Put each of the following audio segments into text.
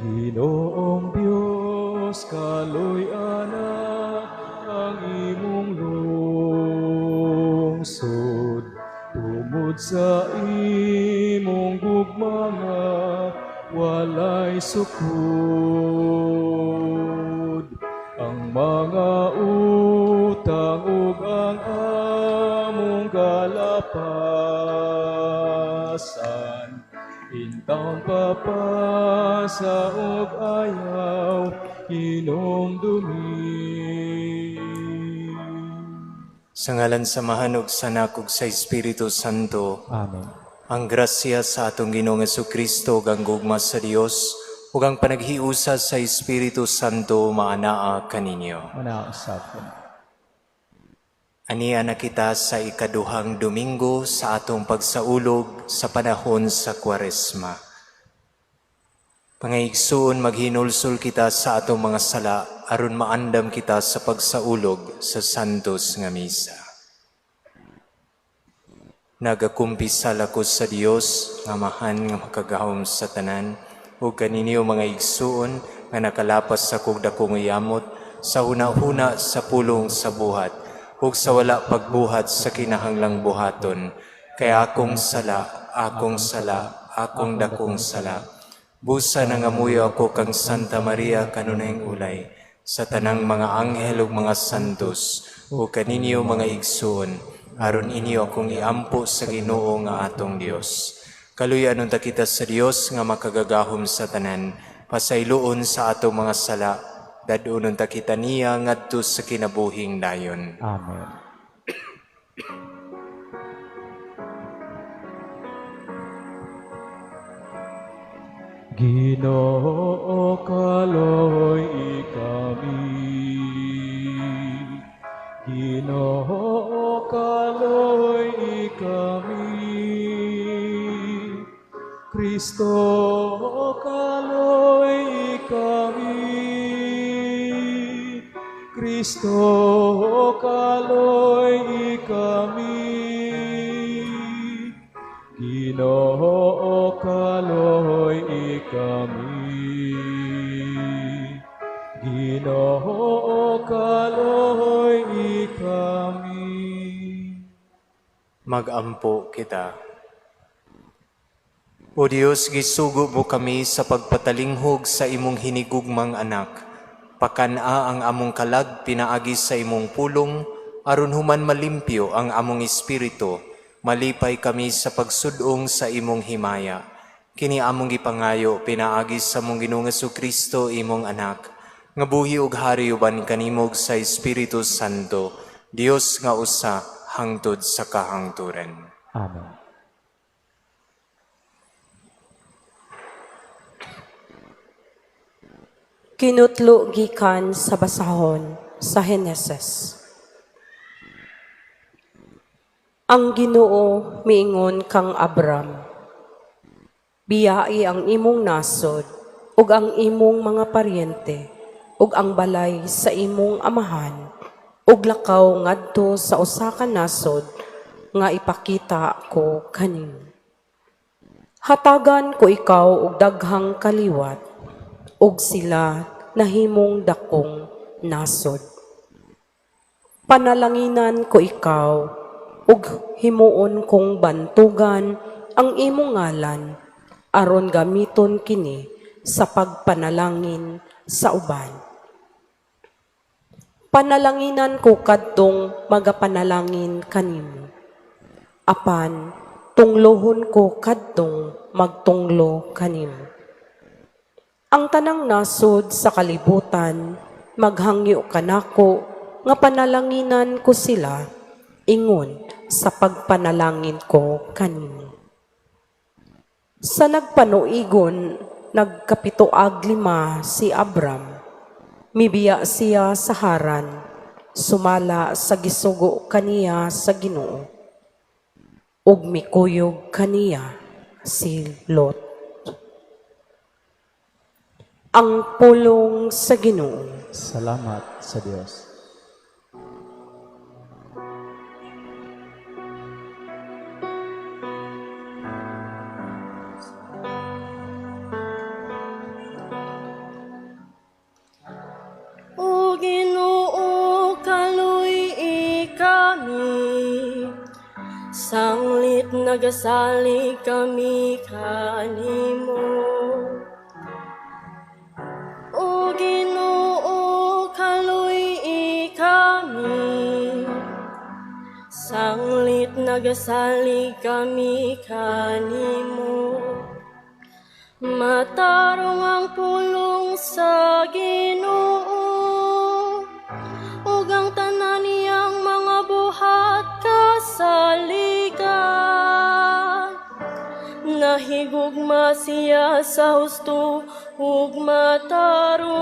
Ginoong Dios, kaloy-ana ang imong lungsod, tungod sa imong gugma nga walay sukod. Ang mga utang ug ang among kalapasan, intawon papasa ug ayaw hinumdumi. Sa ngalan sa Amahan ug sa Anak ug sa Espiritu Santo. Amen. Ang grasya sa atong Ginoong Kristo ug ang gugma sa Dios ug ang panaghiusa sa Espiritu Santo maanaa kaninyo. Maanaa usab. Ania na kita sa ikaduhang Domingo sa atong pagsaulog sa panahon sa Kwaresma. Mga igsuon, maghinulsol kita sa atong mga sala aron maandam kita sa pagsaulog sa Santos nga Misa. Nagakumpisal ako sa Dios nga Amahan nga makagagahom sa tanan ug kaninyo, mga igsuon, nga nakalapas sa kog dakong yamot sa huna-huna, sa pulong, sa buhat ug sa wala pagbuhat sa kinahanglang buhaton, kay akong sala, akong sala, akong dakong sala. Busa nangamuyo ako kang Santa Maria, kanunayng ulay, sa tanang mga anghel ug mga santos, ug kaninyo, mga igsuon, aron inyo akong iampo sa Ginoo nga atong Dios. Kaluy-an unta kita sa Dios nga makagagahom sa tanan. Pasayloon sa atong mga sala, dad-on unta kita niya ngadto sa kinabuhing dayon. Amen. Ginoo, kaloy-i kami. Ginoo, kaloy-i kami. Kristo, kaloy-i kami. Kristo, kaloy-i kami. Ginoo, kaloy-i kami. Ginoo, kaloy-i kami. Magampo kita. O Dios, gisugo mo kami sa pagpatalinghog sa imong hinigugmang anak. Pakan-a ang among kalag pinaagi sa imong pulong, aron human malimpyo ang among espiritu, malipay kami sa pagsudong sa imong himaya. Kini among gipangayo pinaagi sa among Ginoong Kristo, imong anak, nga buhi ug hari uban kanimo ug sa Espiritu Santo, Dios nga usa hangtod sa kahangturan. Amen. Kinutlo gikan sa basahon sa Heneses. Ang Ginoo miingon kang Abram, "Biyai ang imong nasod ug ang imong mga paryente ug ang balay sa imong amahan ug lakaw ngadto sa usa ka nasod nga ipakita ko kanimo. Hatagan ko ikaw og daghang kaliwat ug sila nahimong dakong nasod. Panalanginan ko ikaw ug himuon kong bantugan ang imong ngalan aron gamiton kini sa pagpanalangin sa uban. Panalanginan ko kadtong magapanalangin kanimo. Apan tunglohon ko kadtong magtunglo kanimo. Ang tanang nasod sa kalibutan maghangyo kanako nga panalanginan ko sila ingon sa pagpanalangin ko kanimo." Sa nagpanuigon, nagkapito ag 5 si Abram. Mibiya siya sa Haran, sumala sa gisugo kaniya sa Ginoo. Ug mikuyog kaniya si Lot. Ang pulong sa Ginoo. Salamat sa Dios. Sanglit nagasalig kami kanimo. O Ginoo, kaluy-i kami. Sanglit nagasalig kami kanimo. Matarong ang pulong sa Ginoo, ug ang tanan niyang mga buhat kasaligan. Nahigugma siya sa husto ug matarong.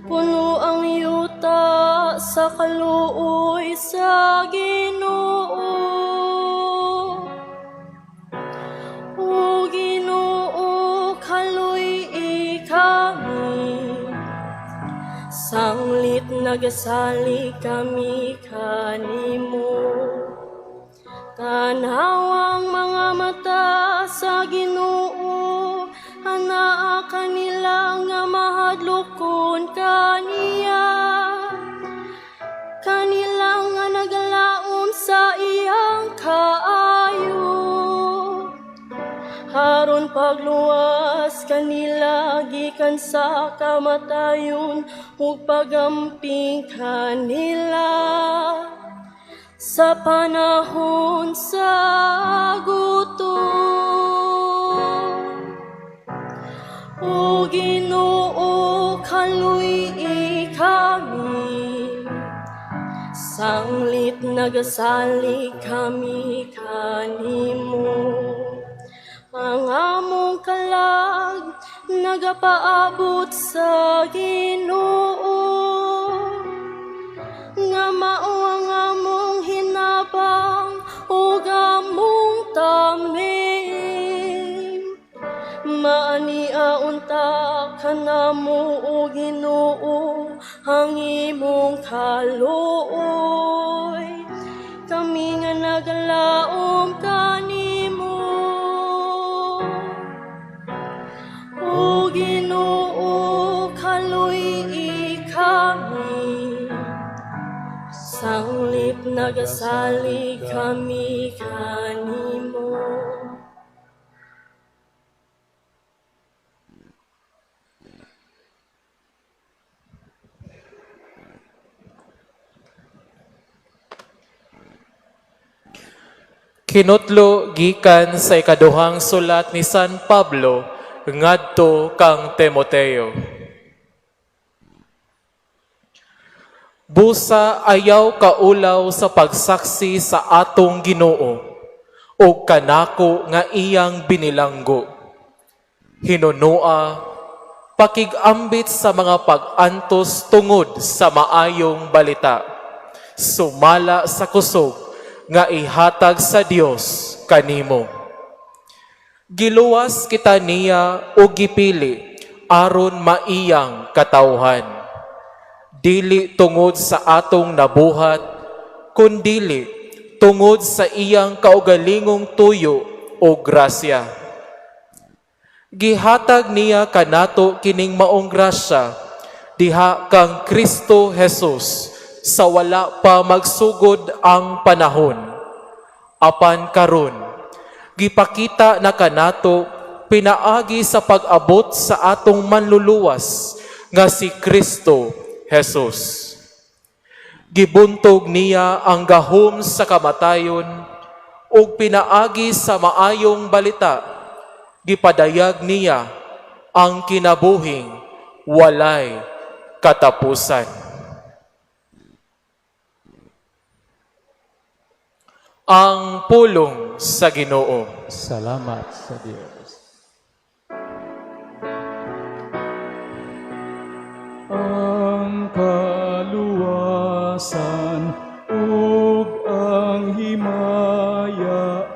Puno ang yuta sa kaluoy sa Ginoo. O Ginoo, kaluy-i kami. Sanglit nagasalig kami kanimo. Tan-awa ang mga mata sa Ginoo, anaa kanila nga mahadlokon kaniya. Kanila nga nagalaom sa iyang kaayo. Aron pagluwas kanila gikan sa kamatayon ug pagamping kanila sa panahon sa gutom. O Ginoo, kaluy-i kami. Sanglit nagasalig kami kanimo. Ang among kalag nagapaabot sa Ginoo, nga mao ang among hinabang ug among taming. Maania unta kanamo, o Ginoo, ang imong kaluoy. Kami nga nagalaom kanimo. O Ginoo, kaluy-i kami. Sanglit nagasalig kami kanimo. Kinutlo gikan sa ikaduhang sulat ni San Pablo ngadto kang Timoteo. Busa ayaw kaulaw sa pagsaksi sa atong Ginoo ug kanako nga iyang binilanggo. Hinunua, pakig-ambit sa mga pag-antos tungod sa maayong balita. Sumala sa kusog nga ihatag sa Dios kanimo. Giluwas kita niya o gipili aron maiyang katawhan. Dili tungod sa atong nabuhat, kundili tungod sa iyang kaugalingong tuyo o grasya. Gihatag niya kanato kining maong grasya diha kang Kristo Jesus sa wala pa magsugod ang panahon. Apan karon, gipakita na kanato pinaagi sa pag-abot sa atong manluluwas nga si Kristo Jesus. Gibuntog niya ang gahom sa kamatayon ug pinaagi sa maayong balita, gipadayag niya ang kinabuhing walay katapusan. Ang pulong sa Ginoo. Salamat sa Dios. Ang kaluwasan ug ang himaya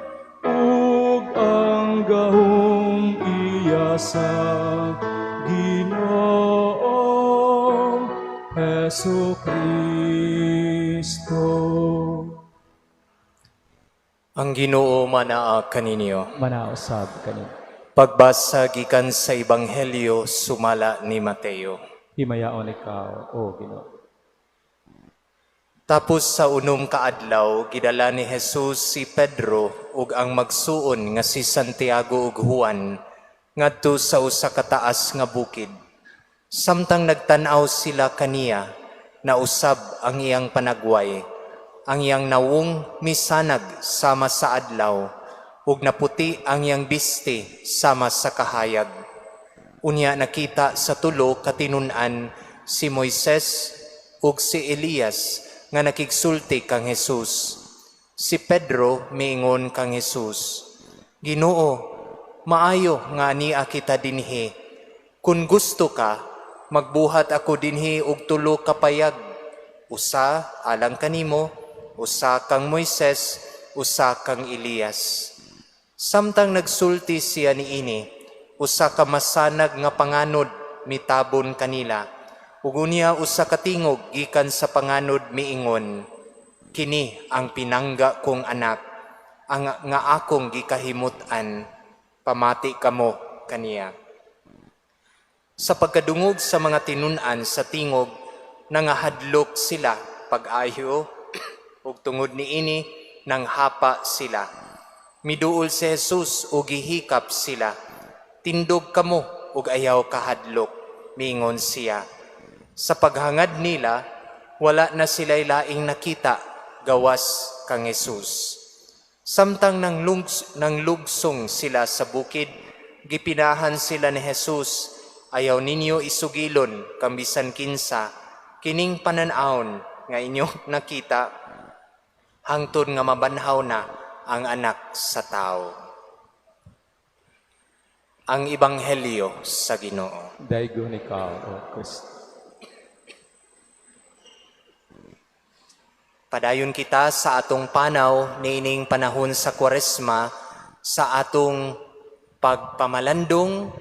ug ang gahom iya sa Ginoong Hesus Kristo. Ang Ginoo manaa kaninyo. Manausab kaninyo. Pagbasa gikan sa Ebanghelyo sumala ni Mateo. Himayaon ikaw, O Ginoo. Tapos sa 6 ka adlaw, gidala ni Jesus si Pedro ug ang magsuon nga si Santiago ug Juan ngadto sa usa ka taas nga bukid. Samtang nagtan-aw sila kaniya, nausab ang iyang panagway. Ang iyang nawong misanag sama sa adlaw, ug naputi ang iyang bisti sama sa kahayag. Unya nakita sa tulo ka tinun-an si Moises ug si Elias nga nakigsulti kang Jesus. Si Pedro miingon kang Jesus, "Ginoo, maayo nga ania kita dinhi. Kung gusto ka, magbuhat ako dinhi og tulo ka payag. Usa alang kanimo, usa kang Moises, usa kang Elias." Samtang nagsulti siya niini, usa ka masanag nga panganod mitabon kanila. Ug unya usa ka tingog gikan sa panganod miingon, "Kini ang pinangga kong anak, ang nga akong gikahimut-an. Pamati kamo kaniya." Sa pagkadungog sa mga tinun-an sa tingog, nangahadlok sila pag-ayo ug tungod niini nanghapa sila. Miduol si Jesus ug gihikap sila. "Tindog kamo ug ayaw kahadlok," miingon siya. Sa paghangad nila, wala na sila'y laing nakita gawas kang Jesus. Samtang nanglugsong sila sa bukid, gipinahan sila ni Jesus, "Ayaw ninyo isugilon kang bisan kinsa kining panan-awon nga inyong nakita hangtod nga mabanhaw na ang Anak sa Tao." Ang Ebanghelyo sa Ginoo. Daygon ikaw, O Kristo. Padayon kita sa atong panaw niining panahon sa Kwaresma sa atong pagpamalandong,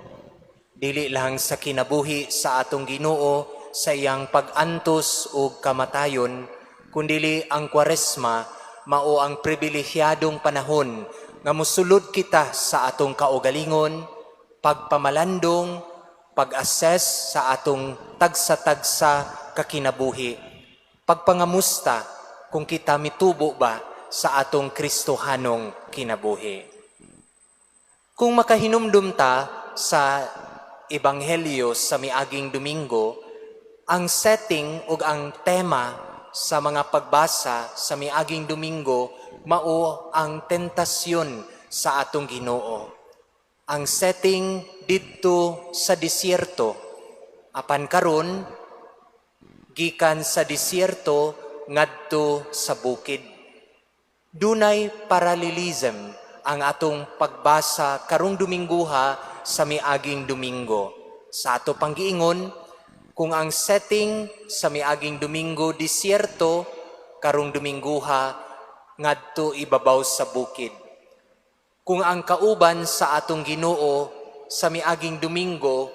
dili lang sa kinabuhi sa atong Ginoo sa iyang pag-antos ug kamatayon, kundili ang Kwaresma mao ang pribilehiyadong panahon nga mosulod kita sa atong kaugalingon, pagpamalandong, pag-assess sa atong tagsa-tagsa kakinabuhi, pagpangamusta kung kita mitubo ba sa atong Kristohanong kinabuhi. Kung makahinumdum ta sa Ebanghelyo sa miaging Domingo, ang setting ug ang tema sa mga pagbasa sa miaging Domingo mao ang tentasyon sa atong Ginoo. Ang setting didto sa disyerto, apan karon gikan sa disyerto ngadto sa bukid. Dunay parallelism ang atong pagbasa karong Domingguha sa miaging Domingo. Sa ato pang giingon, kung ang setting sa miaging Domingo disyerto, karong Domingguha ngadto ibabaw sa bukid. Kung ang kauban sa atong Ginoo sa miaging Domingo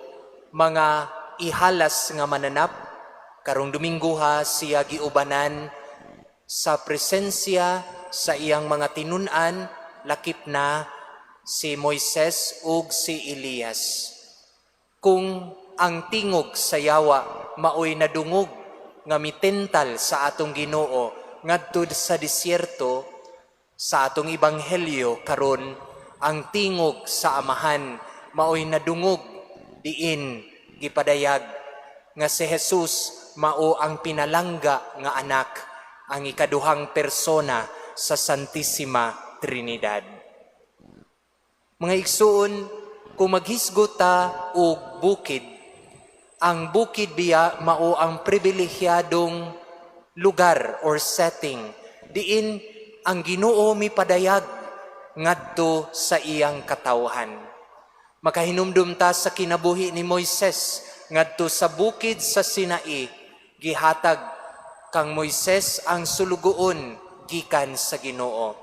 mga ihalas nga mananap, karong Domingguha siya giubanan sa presensya sa iyang mga tinun-an, lakip na si Moises ug si Elias. Kung ang tingog sa yawa maoy nadungog nga mitental sa atong Ginoo ngadto sa disyerto, sa atong ebanghelyo karon ang tingog sa Amahan maoy nadungog diin gipadayag nga si Jesus mao ang pinalangga nga anak, ang ikaduhang persona sa Santissima Trinidad. Mga igsuon, kung maghisgot ta og bukid, ang bukid biya mao ang pribilehiyadong lugar or setting diin ang Ginoo mipadayag ngadto sa iyang katawhan. Makahinumdum ta sa kinabuhi ni Moises ngadto sa bukid sa Sinai, gihatag kang Moises ang sulugoon gikan sa Ginoo.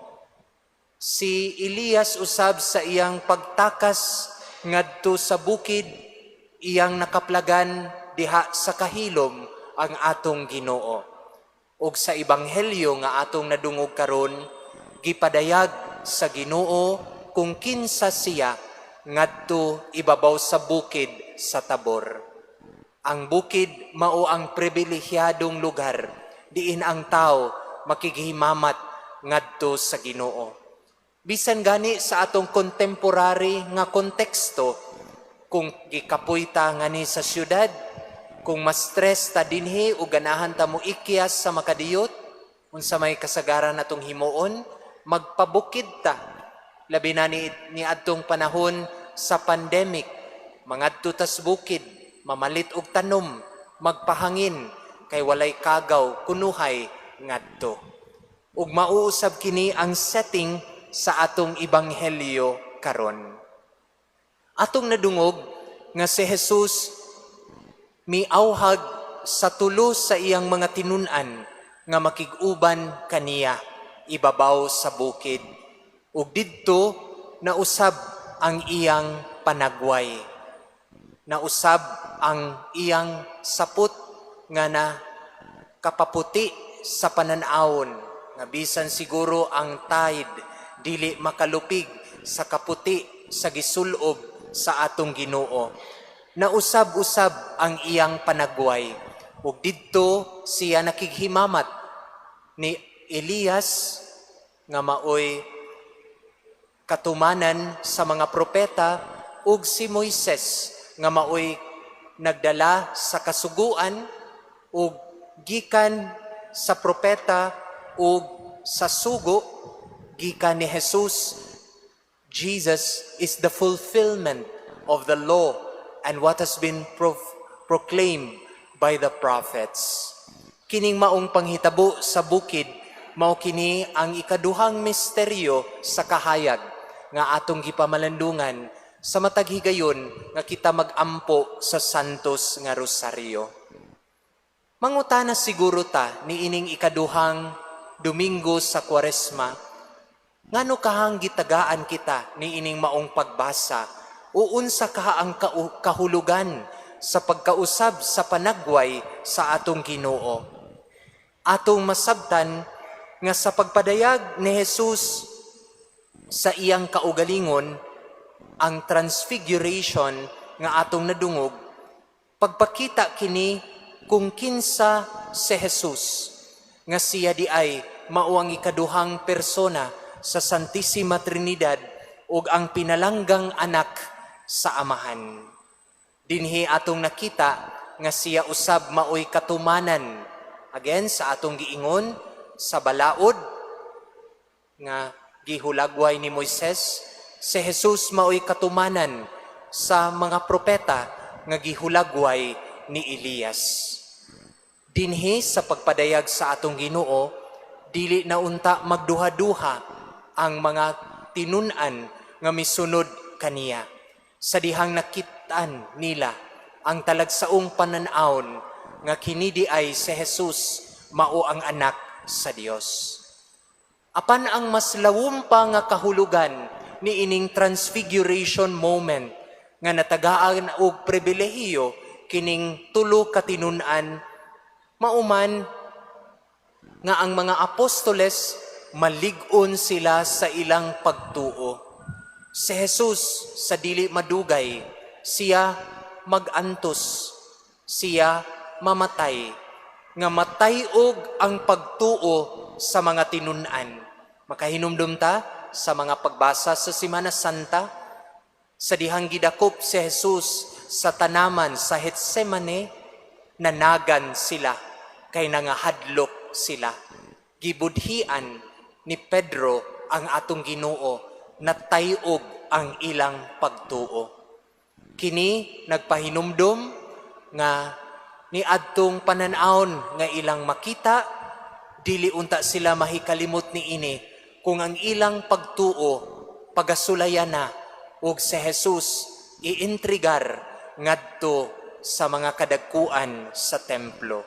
Si Elias usab sa iyang pagtakas ngadto sa bukid, iyang nakaplagan diha sa kahilom ang atong Ginoo. Ug sa ebanghelyo nga atong nadungog karon, gipadayag sa Ginoo kung kinsa siya ngadto ibabaw sa bukid sa Tabor. Ang bukid mao ang pribilehiyadong lugar. diin ang tao makighimamat ngadto sa Ginoo. Bisan gani sa atong contemporary nga konteksto, kung gikapoy ta ngani sa syudad, kung ma-stress ta dinhi o ganahan ta mo ikyas sa makadiyot, unsa may kasagaran atong himuon, magpabukid ta. Labi na ni adtong panahon sa pandemic, mangadto tas bukid, mamalit og tanom, magpahangin, kay walay kagaw kunuhay ngadto. Ug mauusab kini ang setting sa atong ebanghelyo karon. Atong nadungog nga si Jesus miawhag sa tulo sa iyang mga tinun-an nga makig-uban kaniya ibabaw sa bukid. Ug didto nausab ang iyang panagway. Nausab ang iyang sapot nga na kapaputi sa panan-awon nga bisan siguro ang Tide dili makalupig sa kaputi sa gisulob sa atong Ginoo. Nausab-usab ang iyang panagway ug didto siya nakighimamat ni Elias nga maoy katumanan sa mga propeta ug si Moises nga maoy nagdala sa kasuguan ug gikan sa propeta ug sa sugo gikan ni Jesus. Jesus is the fulfillment of the law and what has been proclaimed by the prophets. Kining maong panghitabo sa bukid, mao kini ang ikaduhang misteryo sa kahayag nga atong gipamalandungan sa matag higayon nga kita magampo sa Santos nga Rosaryo. Mangutana siguro ta niining ikaduhang Domingo sa Kwaresma, ngano kahang gitagaan kita niining maong pagbasa o unsa kaha ang kahulugan sa pagkausab sa panagway sa atong Ginoo? Atong masabtan nga sa pagpadayag ni Jesus sa iyang kaugalingon, ang transfiguration nga atong nadungog, pagpakita kini kung kinsa si Jesus, nga siya di ay mao ang ikaduhang persona sa Santissima Trinidad ug ang pinalanggang anak sa Amahan. Dinhi atong nakita nga siya usab maoy katumanan. Again, sa atong giingon sa balaod nga gihulagway ni Moises, si Jesus maoy katumanan sa mga propeta nga gihulagway ni Elias. Dinhi sa pagpadayag sa atong Ginoo, dili na unta magduha-duha ang mga tinun-an nga misunod kaniya. Sa dihang nakit-an nila ang talagsaong panan-awon nga kini di ay si Jesus mao ang anak sa Dios. Apan ang mas lawom pa nga kahulugan ni ining transfiguration moment nga natagaan og pribilehiyo kining tulo ka tinun-an, mauman nga ang mga apostoles malig-on sila sa ilang pagtuo. Si Jesus sa dili madugay, siya magantos, siya mamatay, nga matay-og ang pagtuo sa mga tinun-an. Makahinumdum ta sa mga pagbasa sa Semana Santa, sa dihang gidakop si Jesus sa tanaman sa Getsemane, nanagan sila kay nangahadlok sila. Gibudhian ni Pedro ang atong Ginoo, natay-og ang ilang pagtuo. Kini nagpahinumdum nga ni adtong panan-awon nga ilang makita, dili unta sila mahikalimot ni ini kung ang ilang pagtuo pagasulayan na ug si Jesus iintrigar ngadto sa mga kadagkuan sa templo.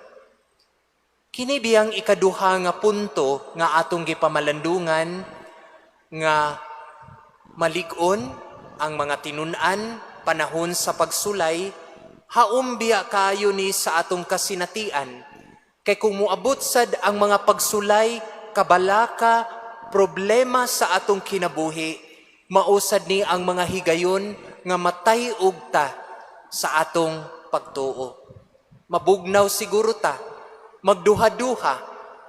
Kini biyang ikaduha nga punto nga atong gipamalandungan nga malig-on ang mga tinun-an panahon sa pagsulay, haom biya kaayo ni sa atong kasinatian? Kay kung moabot sad ang mga pagsulay, kabalaka, problema sa atong kinabuhi, mausad ni ang mga higayon nga matay-og ta sa atong pagtuo. Mabugnaw siguro ta, magduha-duha.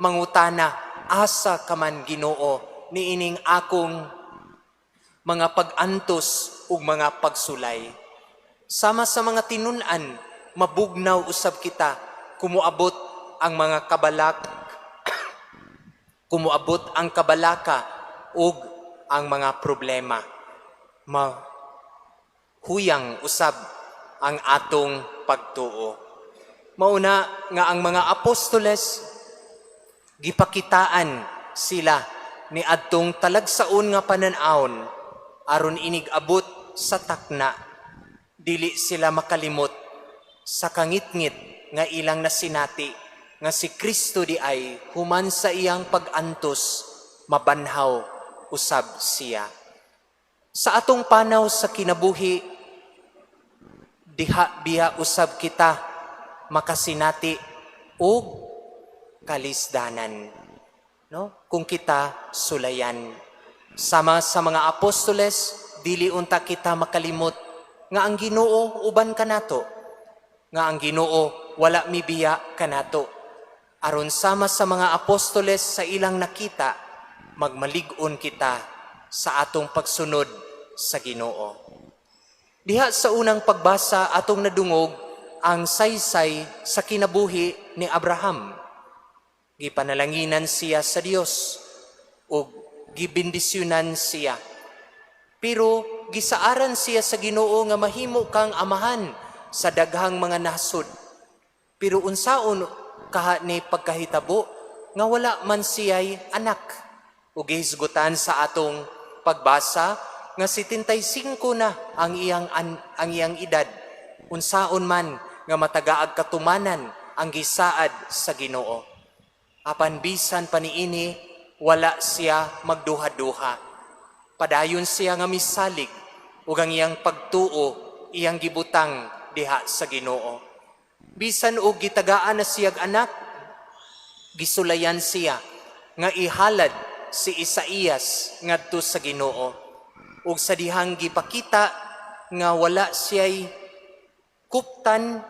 mangutana, "Asa ka man, Ginoo, niining akong mga pag-antos ug mga pagsulay?" Sama sa mga tinun-an, mabugnaw usab kita kumuabot ang mga kabalak kumuabot ang kabalaka ug ang mga problema. Mahuyang usab ang atong pagtuo. Mauna nga ang mga apostoles, gipakitaan sila ni adtong talagsaon nga panan-awon aron inig abot sa takna, dili sila makalimot sa kangitngit nga ilang nasinati nga si Kristo di ay human sa iyang pag-antos, mabanhaw usab siya. Sa atong panaw sa kinabuhi, diha biya usab kita makasinati og kalisdanan, no, kung kita sulayan? Sama sa mga apostoles, dili unta kita makalimot nga ang Ginoo uban kanato, nga ang Ginoo wala mibiya kanato, aron sama sa mga apostoles sa ilang nakita, magmalig-on kita sa atong pagsunod sa Ginoo. Diha sa unang pagbasa, atong nadungog ang saysay sa kinabuhi ni Abraham. Gipanalanginan siya sa Dios ug gibendisyonan siya. Pero gisaaran siya sa Ginoo nga mahimo kang amahan sa daghang mga nasod. Pero unsaon kaha ni pagkahitabo nga wala man siya'y anak? Ug gihisgutan sa atong pagbasa nga 75 na ang iyang edad. Unsaon man nga matagaag katumanan ang gisaad sa Ginoo? Apan bisan pa niini, wala siya magduha-duha. Padayon siya nga misalig ug ang iyang pagtuo iyang gibutang diha sa Ginoo. Bisan og gitagaan na siyag anak, gisulayan siya nga ihalad si Isaías ngadto sa Ginoo. Ug sa dihang gipakita nga wala siya'y kuptan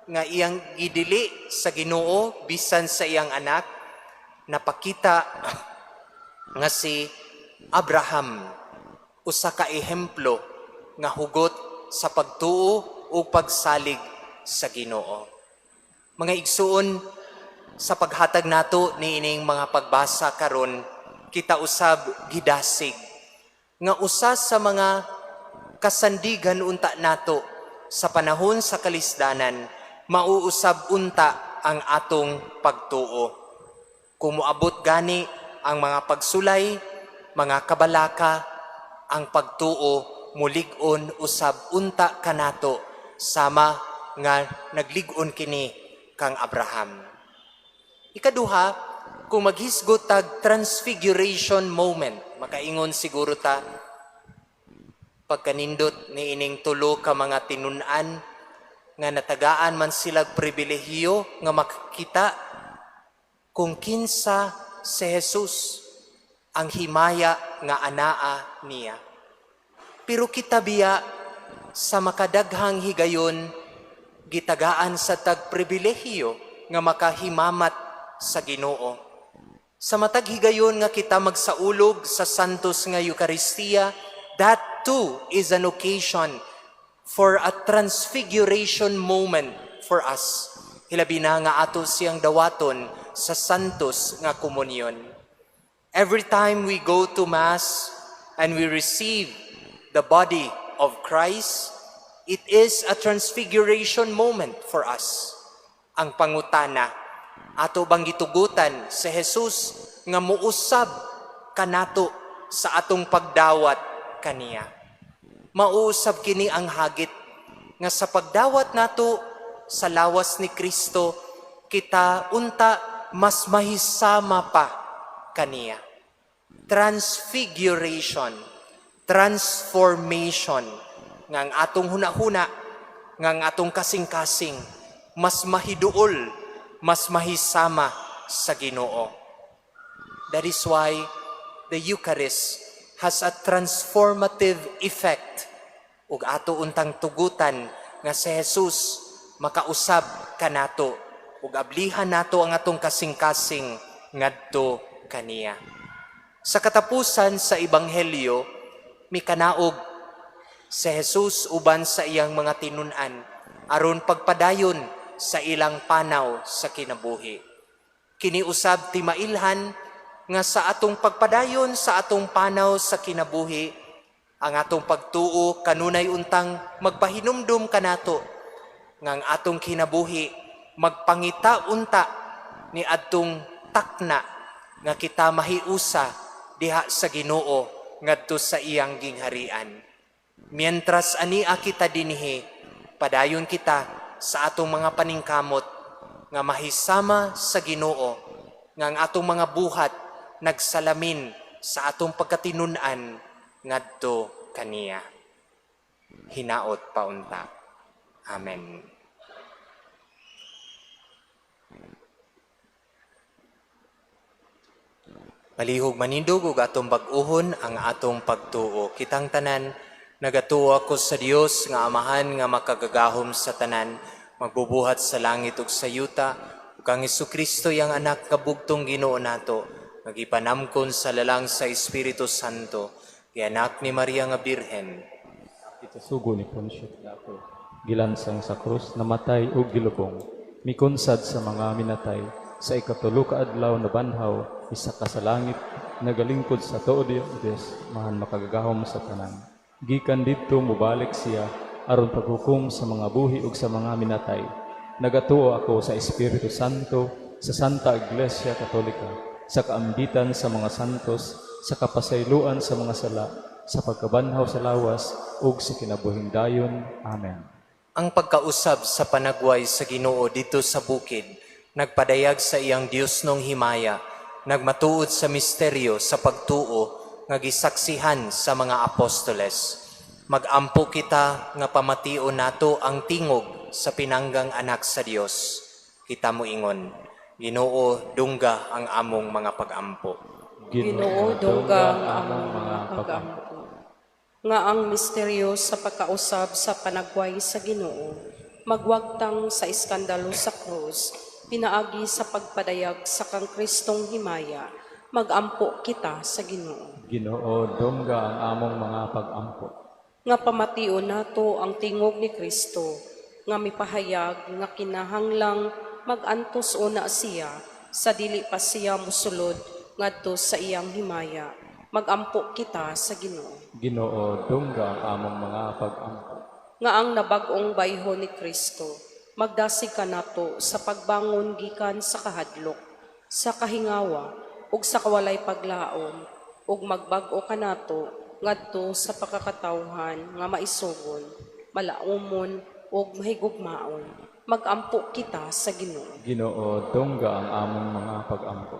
nga iyang gidili sa Ginoo bisan sa iyang anak, napakita nga si Abraham usa ka ehemplo nga hugot sa pagtuo o pagsalig sa Ginoo. Mga igsuon, sa paghatag nato niining mga pagbasa karon, kita usab gidasig nga usa sa mga kasandigan unta nato sa panahon sa kalisdanan, mauusab unta ang atong pagtuo. Kung moabot gani ang mga pagsulay, mga kabalaka, ang pagtuo mulig-on usab unta kanato sama nga naglig-on kini kang Abraham. Ikaduha, kung maghisgot tag transfiguration moment, makaingon siguro ta, pagkanindot ni ining tulo ka mga tinun-an nga natagaan man sila pribilehiyo nga makakita kung kinsa si Jesus, ang himaya nga anaa niya. Pero kita biya, sa makadaghang higayon, gitagaan sa tag pribilehiyo nga makahimamat sa Ginoo. Sa matag higayon nga kita magsaulog sa Santos nga Eukaristiya, that too is an occasion for a transfiguration moment for us. Hilabi na nga ato siyang dawaton sa Santos nga Komunyon. Every time we go to Mass and we receive the body of Christ, it is a transfiguration moment for us. Ang pangutana, ato bang gitugutan si Jesus nga muusab kanato sa atong pagdawat kaniya? Mauusab kini ang hagit nga sa pagdawat nato sa lawas ni Kristo, kita unta mas mahisama pa kaniya. Transfiguration, transformation, nga ang atong hunahuna, nga ang atong kasing-kasing, mas mahiduol, mas mahisama sa Ginoo. That is why the Eucharist has a transformative effect ug ato untang tugutan nga si Jesus makausab kanato ug ablihan nato ang atong kasing-kasing ngadto kaniya. Sa katapusan sa ebanghelyo, mikanaog si Jesus uban sa iyang mga tinun-an aron pagpadayon sa ilang panaw sa kinabuhi. Kini usab ti mailhan nga sa atong pagpadayon sa atong panaw sa kinabuhi, ang atong pagtuo kanunay untang magpahinumdum kanato nga ang atong kinabuhi magpangita unta ni adtong takna nga kita mahiusa diha sa Ginoo ngadto sa iyang gingharian. Mientras ania kita dinhi, padayon kita sa atong mga paningkamot nga mahisama sa Ginoo nga ang atong mga buhat nagsalamin sa atong pagkatinun-an ngadto kaniya. Hinaot paunta. Amen. Palihog manindog ug atong bag-uhon ang atong pagtuo. Kitang tanan, nagatuo ako sa Dios nga Amahan nga makagagahom sa tanan, magbubuhat sa langit ug sa yuta, ug kang Hesukristo iyang anak nga bugtong Ginoo nato, nga gipanamkon sa lalang sa Espiritu Santo, gianak ni Maria nga Birhen. Ito sugo ni Poncio Pilato, gilansang sa krus, namatay ug gilubong, mikunsad sa mga minatay, sa ikatulo ka adlaw nabanhaw, isa ka sa langit, nagalingkod sa tuo Dios, mahan makagagahom sa tanan. Gikan didto mobalik siya aron paghukom sa mga buhi ug sa mga minatay. Nagatuo ako sa Espiritu Santo, sa Santa Iglesia Katolika, sa kaambitan sa mga santos, sa kapasayloan sa mga sala, sa pagkabanhaw sa lawas ug sa kinabuhing dayon. Amen. Ang pagkausab sa panagway sa Ginoo didto sa bukid, nagpadayag sa iyang Diosnong himaya, nagmatuod sa misteryo sa pagtuo nga gisaksihan sa mga apostoles. Magampo kita nga pamation nato ang tingog sa pinanggang anak sa Dios. Kita moingon, Ginoo, dungga ang among mga pagampo. Ginoo, dungga ang among mga pagampo. Nga ang misteryo sa pagkausab sa panagway sa Ginoo, magwagtang sa iskandalo sa krus, pinaagi sa pagpadayag sa kang Kristong himaya, magampo kita sa Ginoo. Ginoo, dungga ang among mga pagampo. Nga pamation nato ang tingog ni Kristo, nga mipahayag nga kinahanglang magantos una siya sa dili pa siya mosulod ngadto sa iyang himaya. Magampo kita sa Ginoo. Ginoo, dungga ang among mga pagampo. Nga ang nabag-ong bayho ni Kristo magdasig kanato sa pagbangon gikan sa kahadlok, sa kahingawa ug sa kawalay paglaom, ug magbag-o kanato ngadto sa pagkakatawhan nga maisugon, malaumon ug mahigugmaon. Magampo kita sa Ginoo. Ginoo, dungga ang among mga pagampo.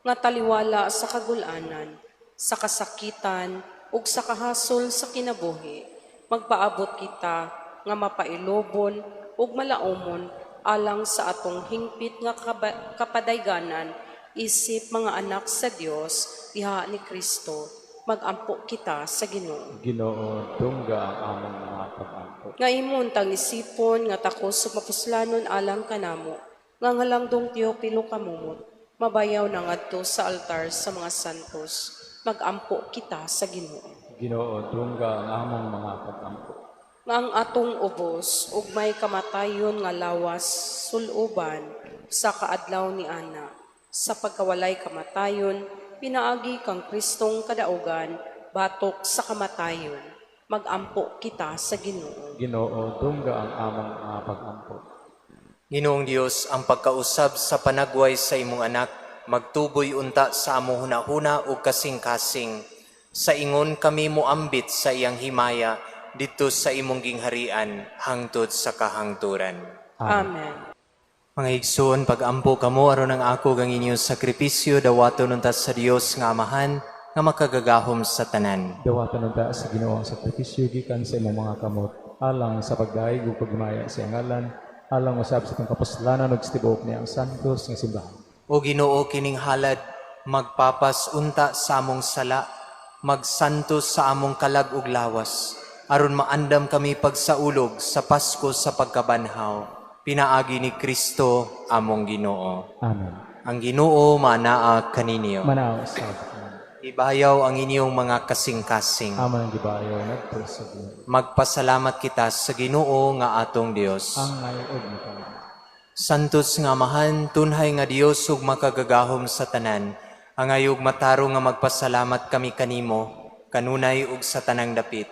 Nga taliwala sa kagulanan, sa kasakitan ug sa kahasol sa kinabuhi, magpaabot kita nga mapailobon ug malaumon alang sa atong hingpit nga kapadayganan isip mga anak sa Dios diha ni Kristo. Magampo kita sa Ginoo. Ginoo, dungga ang among mga pagampo. Nga imong tang isipon nga takos ug mapuslanon alang kanamo, nga halangdong Teopilo Camomot, mabayaw na ngadto sa altar sa mga santos. Magampo kita sa Ginoo. Ginoo, dungga ang among mga pagampo. Nga ang atong ubos ug may kamatayon nga lawas suluban sa kaadlaw ni ana, sa pagkawalay kamatayon pinaagi kang Kristong kadaugan batok sa kamatayon. Magampo kita sa Ginoo. Ginoo, dungga ang among mga pagampo. Ginoong Dios, ang pagkausab sa panagway sa imong anak magtuboy unta sa among hunahuna ug kasing-kasing. Sa ingon kami moambit sa iyang himaya didto sa imong gingharian hangtod sa kahangturan. Amen. Mga igsoon, pag-ampo kamo aron ang ako ug ang inyong sakripisyo dawaton unta sa Dios nga Amahan nga makagagahom sa tanan. Dawatan unta sa Ginoo ang sakripisyo gikan sa imong mga kamot, alang sa pagdayeg ug pagmaya sa iyang ngalan, alang usab sa atong kapuslanan ug sa tibuok niyang santos nga simbahan. O Ginoo, kining halad magpapas unta sa among sala, magsantos sa among kalag ug lawas, aron maandam kami pagsaulog sa Pasko sa pagkabanhaw. Pinaagi ni Kristo among Ginoo. Amen. Ang Ginoo maanaa kaninyo. Manaa usab. Ibayaw ang inyong mga kasing-kasing. Amo nang gibayaw ngadto sa Ginoo. Magpasalamat kita sa Ginoo nga atong Dios. Angay og mahimo. Santos nga Amahan, tunhay nga Dios ug makagagahom sa tanan, angay ug matarong nga magpasalamat kami kanimo, kanunay ug sa tanang dapit.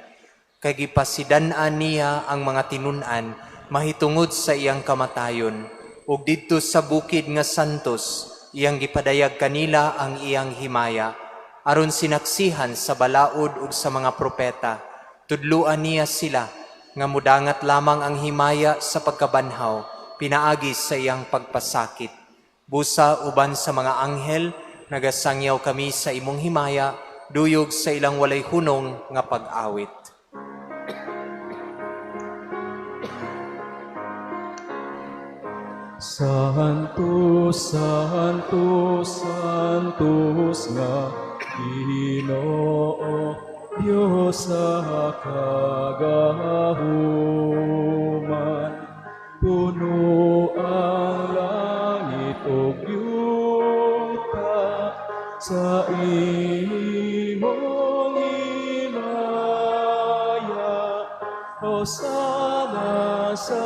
Kay gipasidan-an niya ang mga tinun-an mahitungod sa iyang kamatayon, ug didto sa bukid nga santos, iyang gipadayag kanila ang iyang himaya, aron sinaksihan sa balaod ug sa mga propeta. Tudluan niya sila nga mudangat lamang ang himaya sa pagkabanhaw, pinaagi sa iyang pagpasakit. Busa uban sa mga anghel, nagasangyaw kami sa imong himaya, duyog sa ilang walay hunong nga pag-awit. Santo, Santo, Santos nga Ginoo, Dios sa kagahuman. Puno ang langit ug yuta sa imong himaya. Hosana sa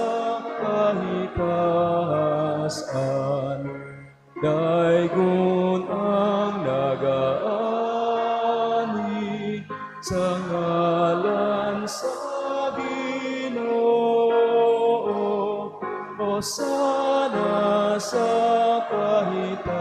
kahitaas-an. Daygon ang nagaani sa ngalan sa Ginoo. Hosana sa kahitaas-an.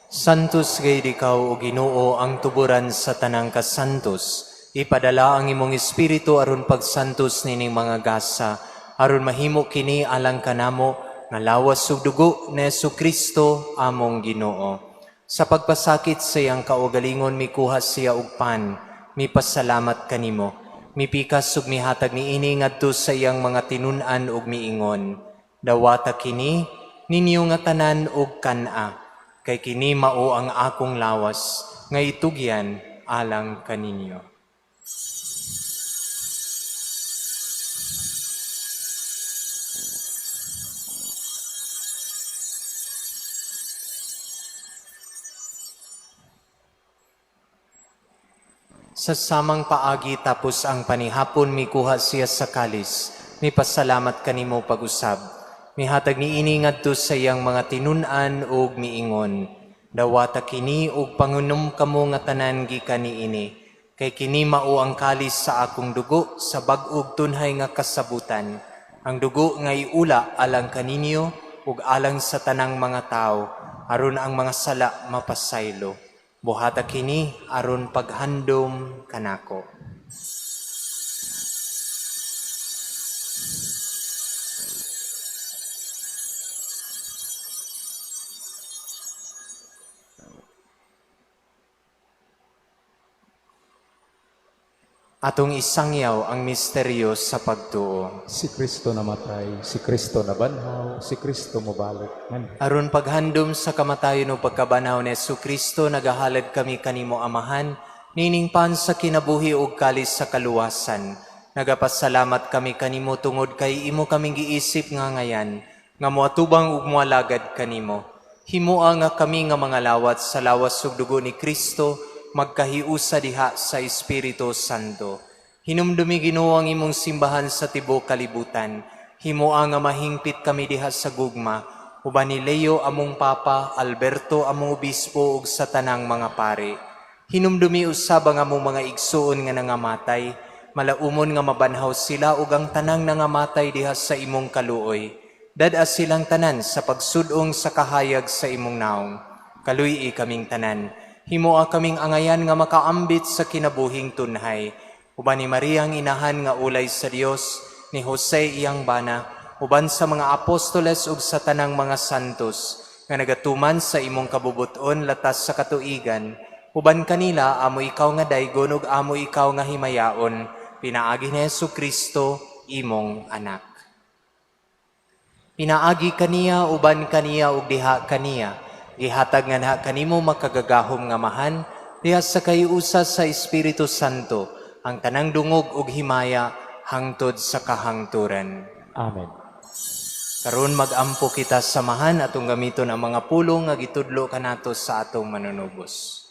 Santos gayud ikaw o Ginoo ang tuburan sa tanang kasantos. Ipadala ang imong espiritu aron pagsantos nining mga gasa, aron mahimo kini alang kanamo nga lawas ug dugo ni Kristo among Ginoo. Sa pagpasakit sa iyang kaugalingon mikuha siya og pan, mipasalamat kanimo. Mipikas ug mihatag niini ngadto sa iyang mga tinun-an ug miingon, dawata kini ninyo nga tanan ug kan-a, kay kini mao ang akong lawas nga itugyan alang kaninyo. Sa samang paagi tapos ang panihapon mikuha siya sa kalis, mipasalamat kanimo pag-usab. Mihatag niini ngadto sa iyang mga tinun-an ug miingon, dawata kini ug pangunom kamo nga tanan gikan niini, kay kini mao ang kalis sa akong dugo sa bag-og tunhay nga kasabutan. Ang dugo nga iula alang kaninyo ug alang sa tanang mga tawo, aron ang mga sala mapasaylo. Buhata kini aron paghandom kanako. Atong isangyaw ang misteryo sa pagtuo. Si Kristo namatay, si Kristo nabanhaw, si Kristo mobalik. Amen. Aron paghandom sa kamatayon ug pagkabanhaw ni Kristo, nagahalad kami kanimo Amahan, nining pan sa kinabuhi ug kalis sa kaluwasan. Nagapasalamat kami kanimo tungod kay imo kaming giisip nga ngayan, nga moatubang ug moalagad kanimo. Himoa nga kami nga mga lawat sa lawas ug dugo ni Kristo, magkahiusa diha sa Espiritu Santo. Hinumdumi Ginoo ang imong simbahan sa tibuok kalibutan. Himoa nga mahingpit kami diha sa gugma, uban ni Leo among Papa, Alberto among obispo ug sa tanang mga pare. Hinumdumi usab ang among mga igsuon nga nangamatay, malaumon nga mabanhaw sila ug ang tanang nangamatay diha sa imong kaluoy. Dad-a silang tanan sa pagsudong sa kahayag sa imong naong. Kaluy-i kaming tanan. Himoa kaming angayan nga makaambit sa kinabuhing tunhay. Uban ni Maria ang inahan nga ulay sa Dios, ni Jose iyang bana, uban sa mga apostoles ug sa tanang mga santos, nga nagatuman sa imong kabubuton latas sa katuigan, uban kanila amo ikaw nga daygon ug amo ikaw nga himayaon, pinaagi ni Hesus Kristo imong anak. Pinaagi kaniya, uban kaniya ug diha kaniya, gihatag nga na kanimo makagagahom nga Amahan, diha sa kahiusa sa Espiritu Santo, ang tanang dungog ug himaya hangtod sa kahangturan. Amen. Karon mag-ampo kita samahan atong gamiton ang mga pulong nga gitudlo kanato sa atong manunubos.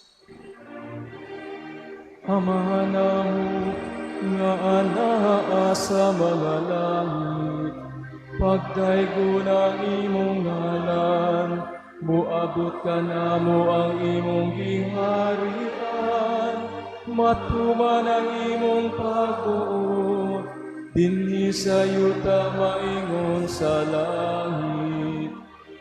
Amahan namo nga anaa sa mga langit, pagdaygon ang imong ngalan, muabot kanamo ang imong giharian, matuman ang imong pagbuot, dinhi sa yuta maingon sa langit.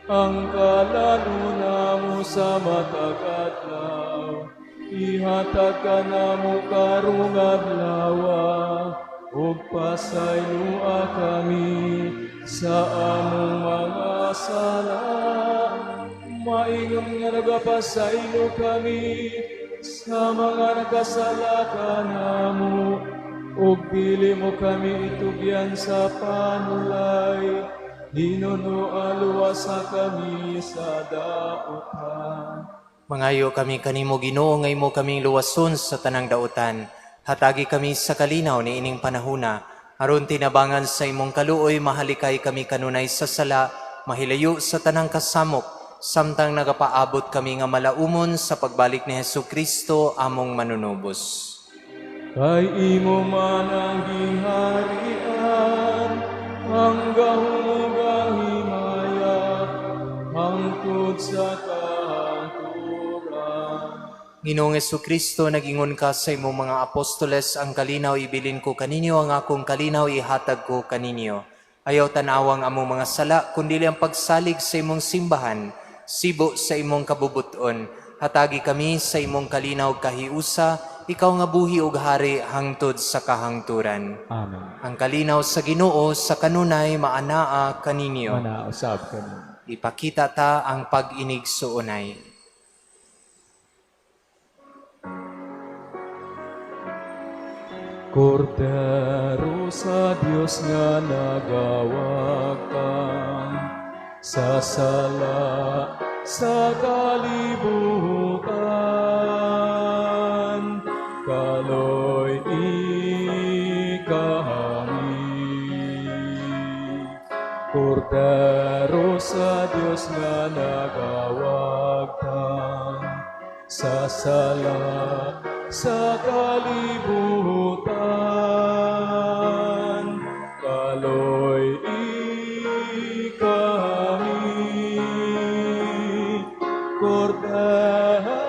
Ang kalan-on namo sa matag adlaw, ihatag kanamo karong adlawa, ug pasayloa kami sa among mga sala, maingon nga nagapasaylo kami sa mga nakasala kanamo, ug dili mo kami itugyan sa panulay, hinunoa luwasa kami sa dautan. Mangayo kami kanimo Ginoo nga imo kaming luwason sa tanang dautan. Hatagi kami sa kalinaw niining panahuna, aron tinabangan sa imong kaluoy mahalikay kami kanunay sa sala, mahilayo sa tanang kasamok, samtang nagapaabot kami nga malaumon sa pagbalik ni Hesus Kristo among manunubos. Kay imo man ang giharian, ang gahom ug ang himaya, hangtod sa kahangturan. Ginoong Kristo, nag-ingon ka sa imong mga apostoles, ang kalinaw ibilin ko kaninyo, ang akong kalinaw ihatag ko kaninyo. Ayaw tanawang among mga sala, kundi ang pagsalig sa imong simbahan, sibo sa imong kabubuton. Hatagi kami sa imong kalinaw kahiusa, ikaw nga buhi ug hari hangtod sa kahangturan. Amen. Ang kalinaw sa Ginoo sa kanunay maanaa kaninyo. Mana usab kani. Ipakita ta ang pag-inig suunay. Kordero sa Dios nga nagawagtang sa sala sa kalibutan, kaloy kami. Kordero sa Dios nga nagawagtang sa sala sa kalibutan, kaloy kami. Kordero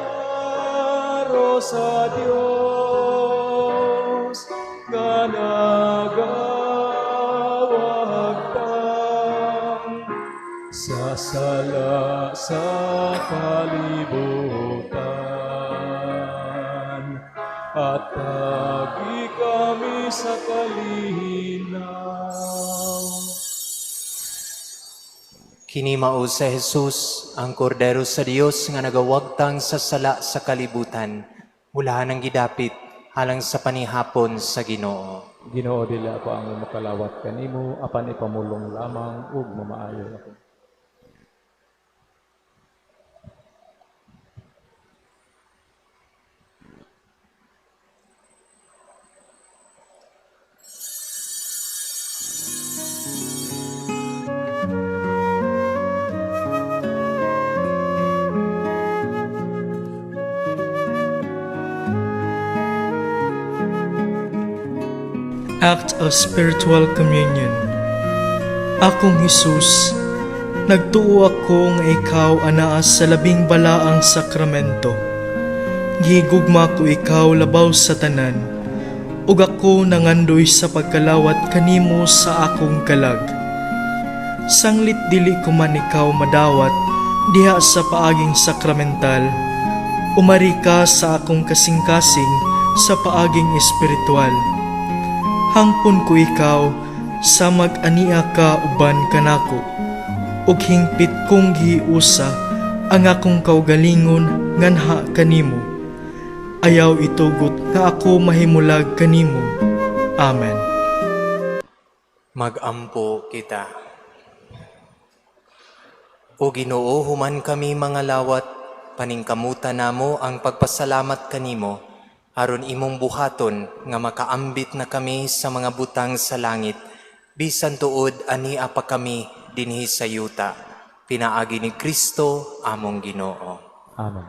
sa Dios nga nagawagtang sa sala sa kalibutan, at tagi kami sa kalinaw. Kini mao sa Jesus, ang Kordero sa Dios nga nagawagtang sa sala sa kalibutan. Mulahan ang gidapit halang sa panihapon sa Ginoo. Ginoo, dili ako ang makalawat kanimo, apan ipamulong lamang ug mamaayo ako. Act of Spiritual Communion. Akong Hesus, nagtuo ako nga ikaw anaa sa labing balaang sakramento. Gihigugma ko ikaw labaw sa tanan, ug ako nangandoy sa pagkalawat kanimo sa akong kalag. Sanglit dili ko man ikaw madawat diha sa paaging sakramental, umari ka sa akong kasing-kasing sa paaging espiritual. Hangpon ko ikaw sa mag-ania ka uban kanako, ug hingpit kong giusa ang akong kaugalingon nganha kanimo. Ayaw itugot nga ako mahimulag kanimo. Amen. Magampo kita. O Ginoo, human kami mga lawat, paningkamutan namo ang pagpasalamat kanimo, aron imong buhaton nga makaambit na kami sa mga butang sa langit, Bisan tuod ania pa kami dinhi sa yuta, pinaagi ni Kristo among Ginoo. Amen.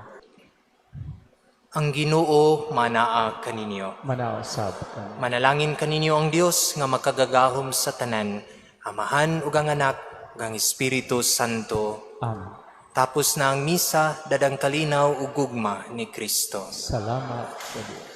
Ang Ginoo manaa kaninyo. Manaa usab kanimo. Manalangin kaninyo ang Dios nga makagagahom sa tanan, Amahan ug ang Anak ug ang Espiritu Santo. Amen. Tapos na ang misa, dadag kalinaw ug gugma ni Kristo. Salamat sa Dios.